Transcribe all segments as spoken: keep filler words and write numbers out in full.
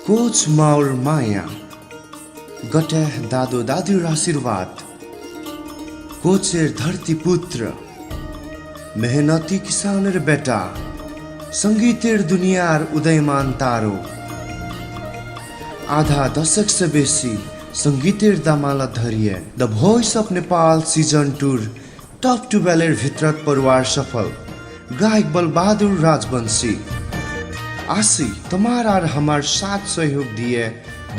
कोच माउर माया, गटेह दादो दादीर आशीर्वाद, कोचेर धरती पुत्र, मेहनती किसानर बेटा, संगीतेर दुनियार उदयमान तारो। आधा दशक से बेसी संगीतेर दामाला धरिये The Voice of Nepal season two-r top twelve-er भित्रत परुवार सफल गायक बलबहादुर राजवंशी। आसी तोमार आर हमार साथ सहयोग दिये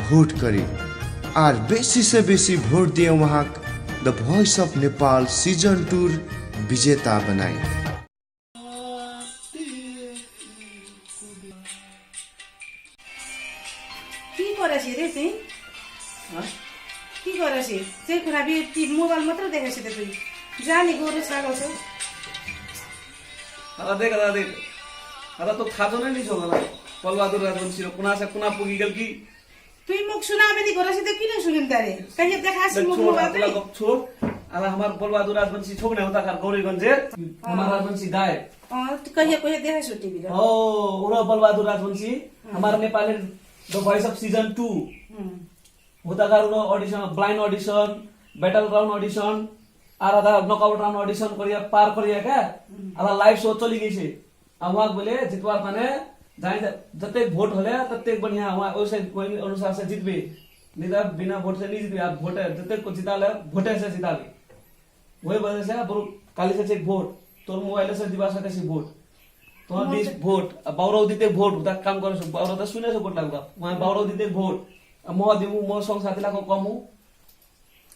भोट करी, आर बेसी से बेसी भोट दिये उहाँक The Voice of Nepal season two-r विजेता बनाई। কি করেসি রে তুই? হ্যাঁ? কি করেসি? সে খুনা বি তি মোবাইল মাত্র দেখেসি রে তুই। জানি গরু ছাগল সব। দাদা দেখ, দাদা দেখ। দাদা তো খাজনে নিছ না। বলবাদুর রাজবংশীর কোনা আছে, কোনা পুগি গেল কি? তুই মুখ শুনাবে নি, গরু আছে তো কি না শুনিম তারে? কাইয়ে দেখাসি দেখ, মুখ ছোট, মোবাইল। আপনা গপ ছোট। আর আমার বলবাদুর রাজবংশী ছোট না হতা কার গৌরীগঞ্জে। আমার রাজবংশী গায়ক। ও, তুই কাইয়ে কাইয়ে দেখাসি টিভি রে। ও, ওরা বলবাদুর রাজবংশী, হুম। আমার নেপালের The Voice of season two। হুম। হতা কার ওরা audition, blind audition, battle round audition, আর আদা knockout round audition করিয়া, পার করিয়া কে, হুম। আলা live show চলি গেছে। আমার বলে জিতবার মানে, যাই যা-, যতে ভোট হলে ততে বড়িয়া, আমার ওই সে, ওই অনুসার সে জিতবে। নিতা বিনা ভোট সে নি জিতবে, আর ভোটে, যতে কো জিতালে, ভোটে সে জিতাবে। ওই বলে সে, বড় কালি সে চেক ভোট, তোর মোবাইলে সে দিবা সাথে সে ভোট। তোমার মোর দিস সে- ভোট, আর বাউরাও দিতে ভোট, ওটা কাম করে সব, বাউরাও তো শুনে সে ভোট লাগবা। ওই বাউরাও দিতে ভোট, আর মোহ দিমু, মোর সং সাথে লাগো কমু,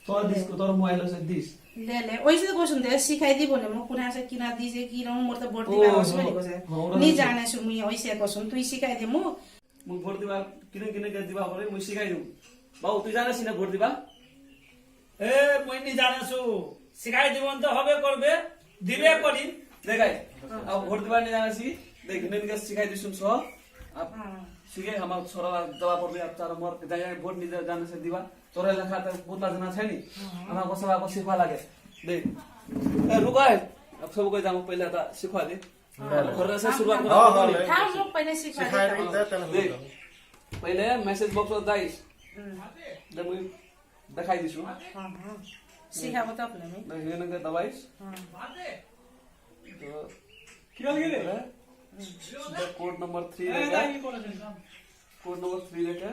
তোর দিস, তোর মোবাইল আছে দিস। লে, লে, ওই সে কোসুন দে, শিখাই দিব নে, মো কোনে আছে কিনা দিছে, কি রকম মোর তো ভোট ও, দিবা, ও, অসুবিধা কোসে। ও, ওরা নি আছে। জানে সুমি, ওই সে কোসুন, তুই শিখাই দে মো। মো ভোট দিবা, কিনে কিনে কে দিবা করে, মো শিখাই দিব। বাবু, তুই জানিস না ভোট দিবা? এ, মই নি জানেসু। শিখাই দিবন তো হবে করবে, দিবে করি। দেখাই। হ্যাঁ। আর ভোট দিবা নি জানেসি? দেখ, নেনকে শিখাই দিছুন সব। আর হ্যাঁ। শিখে আমার সরলা দেওয়া পড়বে, আর তার মর যাই যাই ভোট নি জানেসে দিবা। তোর এলাকাতে বুতলা জানা আছে নি? হ্যাঁ। আমার কথা বাবা শিখবা লাগে। দেখ। এ, রুকাই। আপ সব কই যাবো, পয়লা তা শিখবা দে। হ্যাঁ। ঘরে সে শুরুয়াত করা হ্যাঁ, হবে। হ্যাঁ, থাম, লোক পয়লা শিখবা শিখাই দে। দিতে, তাহলে দেখ। হয়ে যাবে। পয়লা মেসেজ বক্স যাইস। হুম। দে, মুই দেখাই দিছু। হ্যাঁ, হ্যাঁ। শিখাবো তো আপনি আমি। না, হিনে নাকি দাবাইস? হ্যাঁ। তো, কি হল কি রে? হ্যাঁ? হুম। দে কোড নাম্বার থ্রি এই, লেখা। এই, কি করেছেন? কোড নাম্বার থ্রি লেখা।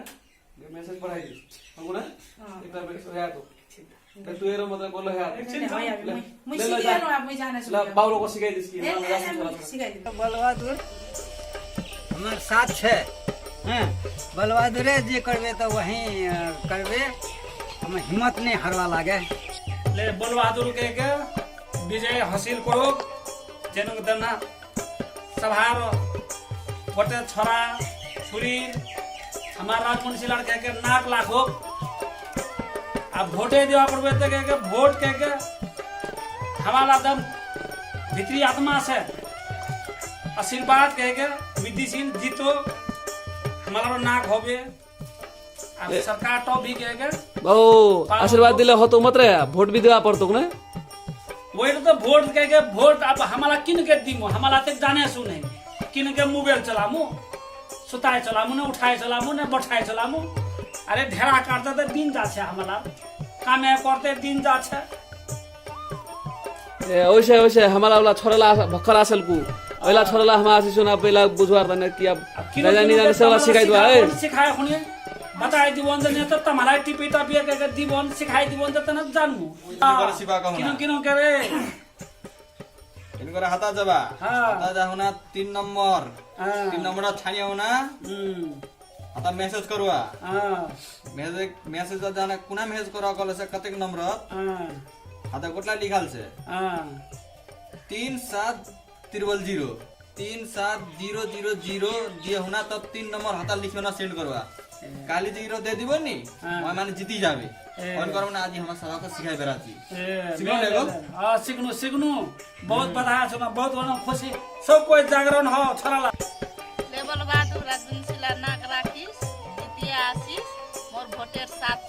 দে মেসেজ পাঠাই দিস। হবো না? হ্যাঁ। এটা বেশ হয়ে তো। ঠিক আছে। তে তুই এর মতো বলো হ্যাঁ। না, না, ওই আমি, লে, মুই, মুই লে, লে, শিখিয়ে যা। আনো, আপনি জানেন লে, শুনে। বাউরো কো শিখাই দিস কি? এ, না, এ, না, এ, না, মুই না। শিখাই দিই। বলবাহাদুর, আমার সাথ ছে। হ্যাঁ, বলবাহাদুরে যে করবে তো ওহি, আহ, করবে। আমার হিম্মত নেই হারবা লাগে। লে, বলবাহাদুর কে কে বিজয় হাসিল করো, যেন দেনা সভার ভোটে ছড়া, ছুরি, আমার রাজবংশী লড়কে কে নাক লাখো। আর ভোটে দেওয়া পড়বে তো কে কে ভোট কে কে হামালা দম ভিতরি আত্মা আছে। আশীর্বাদ কে কে বিদ্যশীল জিতো, হামালারও নাক হবে। আর এ- সরকার তো ভি কে কে বাবু, পালন আশীর্বাদ করো। দিলে হতো মাত্র, ভোট ভি দেওয়া পড়তো না? ওই তো ভোট কে কে ভোট আব হামালা কিনকে দিমু, হামালা তে জানে শুনে। কিনকে মোবাইল চালামু, সুতায় চালামু না, উঠায় চালামু না, বঠায় চালামু। আরে ঢেরা কাটতে তো দিন যাচ্ছে হামালা, কামে করতে দিন যাচ্ছে। এ, ওইসে, ওইসে, হামালা ওলা ছরেলা ভক্কর আসেল কু। ওইলা ছরেলা হামা আসি শুনা, পেলা বুঝবার তানে কি আব, আব কিনো জানি, কিনো জানি, কে সেলা তোমার শিখাই দেবা, শিখায়, এ। শিখায় হুনে, বাতাই দিবন যে নেতা তোমার টিপি টাপিয়ে কে, কে দিবন, শিখাই দিবন যে তানে জানমু। ওই যে করে শিবা কহনা। কিনো কিনো কে রে। এমনি করে হাতা যাবা। হ্যাঁ। হাতা যাও না তিন নম্বর। হ্যাঁ। তিন নম্বর ছাড়িও না। হুম। হাতা মেসেজ করবা। হ্যাঁ। মেসেজ, মেসেজ জানে কোনা মেসেজ করা কলে সে কতেক নম্বর? হ্যাঁ। হাতা কোটলা লিখাল সে? হ্যাঁ। তিন সাত ত্রিপল জিরো। তিন সাত জিরো জিরো জিরো দিয়া হুনা, তব তিন নম্বর হাতা লিখিও না, সেন্ড করবা। হ্যাঁ। কালি যে ইরো দে দিব নি, হ্যাঁ। ওই মানে জিতি যাবে। হ্যাঁ। অন করো না, আজি আমার সবাকে শিখাই বেড়াচ্ছি। হ্যাঁ, শিখলো লে, না লে, গো? লে। হ্যাঁ, শিখনু, শিখনু। বহুত হুম। বাধা আছে না, বহুত অনেক খুশি। সব কই জাগরণ হ, ছড়ালা। লে বলবাহাদুর রাজবংশীলা নাক রাখিস, জিতিয়া আসিস, মোর ভোটের সাথ